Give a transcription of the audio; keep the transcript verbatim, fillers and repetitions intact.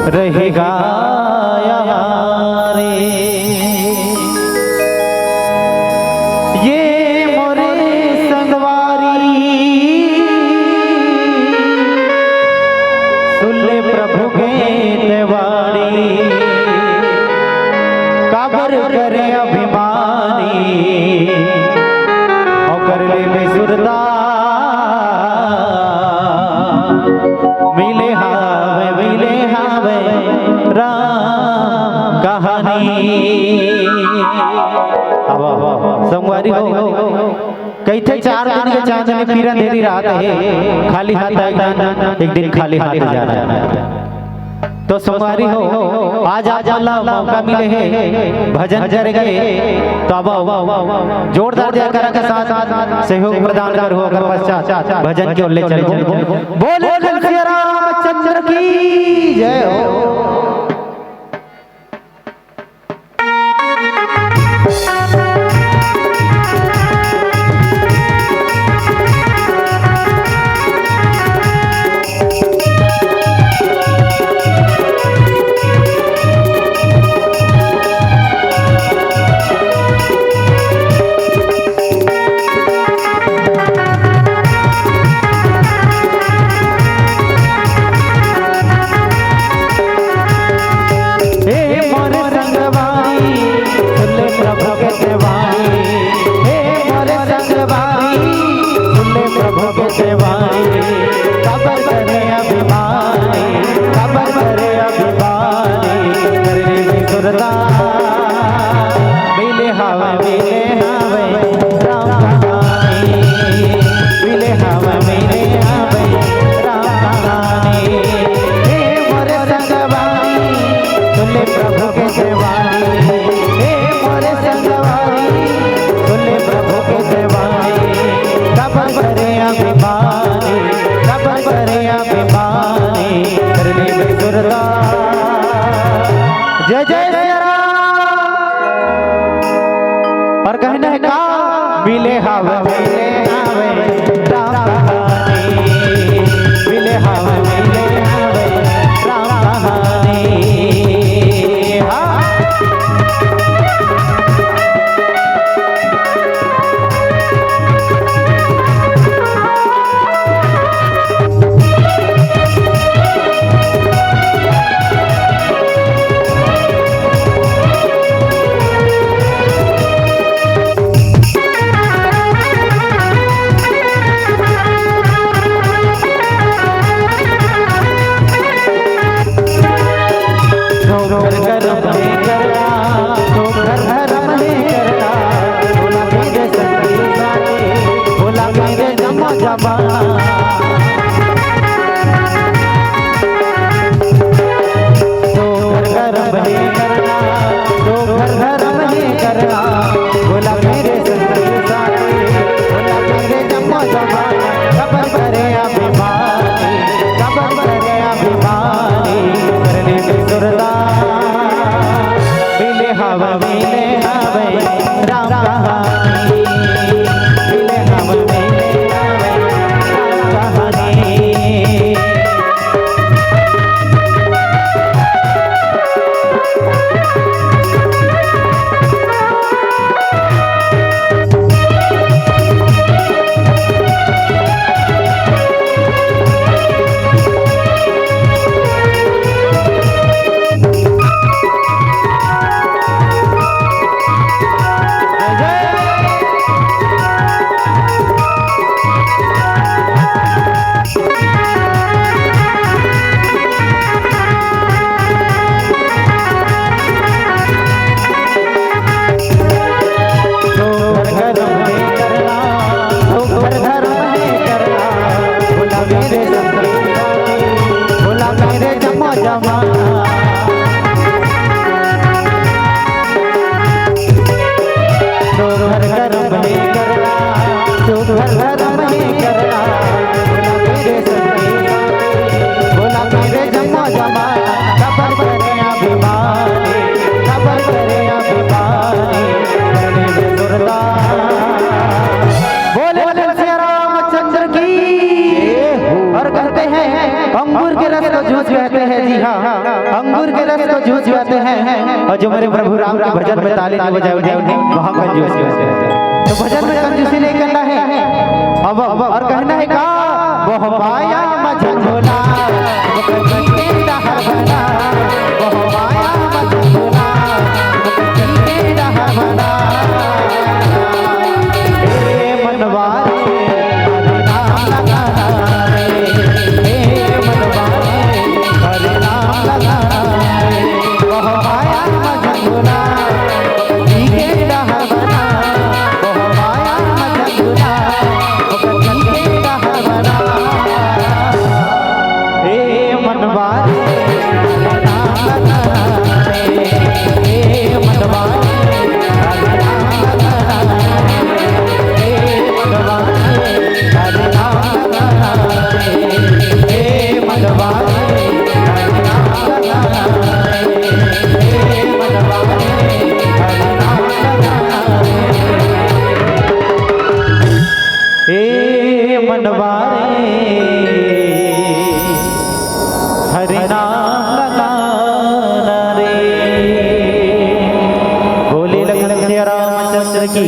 रहेगा यहाँ रे। ये मोरे संगवारी, सुन ले प्रभु के ते वाणी, काबर करे अभिमानी, ओकर ले बेसुरता। मिले हावय, मिले हावय राम कहानी। अब, अब, अब, संगवारी हो, कहिथे चार दिन के चांदनी पीरा अंधेरी रात हे, खाली हाथ एक दिन, एक दिन खाली हाथ जाना हे। तो संगवारी हो, आज आप मन ला मौका मिले हे भजन करे के, तो अब जोरदार जयकारा के साथ सहयोग प्रदान करहू, ओकर पश्चात भजन के ओर ले चलबो। बोले खलसिया रामचंद्र की जय हो। हे मोर संगवारी, सुन ले प्रभु के ते वाणी। हे मोर संगवारी, सुन ले प्रभु के ते वाणी। काबर करे अभिमानी, काबर करे अभिमानी, कर ले सुरता। मिले हावय, मिले हावय राम कहानी, मिले हावय, मिले हावय राम कहानी। हे मोर संगवारी, सुन ले प्रभु के ते वाणी। हे मोर संगवारी, सुन ले प्रभु के ते वाणी। काबर करे अभिमानी, काबर करे अभिमानी, कर ले बेसुरता। जय जय सिया राम। अउ कहना हे का? मिले हावय, मिले हावय राम कहानी, मिले हावय, मिले हावय राम कहानी। हाँ। बोले बोले सिया रामचंद्र की। और कहते हैं, अंगूर के रस को जूस कहते हैं। जी हाँ, कंजूस कहते हैं, और जो मेरे प्रभु राम के भजन में ताली नहीं बजाए उन्हें, वहाँ कंजूस कहते हैं। तो भजन में कंजूसी नहीं करना है। अब, अब और कहना है का? वो माया मझन भोला, वो कभी के डहर भला, वो माया मझन भोला, वो कभी के डहर भला। ए मनवा रे, हरे नाम लगाना रे। ए मनवा रे, हरे नाम लगाना रे। वो माया मझन भोला, वो कभी के डहर भला, वो माया मझन भोला, वो कभी के डहर भला। ए मनवा रे, हरे नाम लगाना रे। ए मनवा रे, हरे नाम लगाना रे। ए मनवा रे, हरे नाम लगाना रे। ए मनवा रे, हरे नाम लगाना रे। ए मनवा रे, हरे नाम लगाना रे। ए मनवा रे, हरि नाम लगाना रे। बोले लखन सिया रामचंद्र की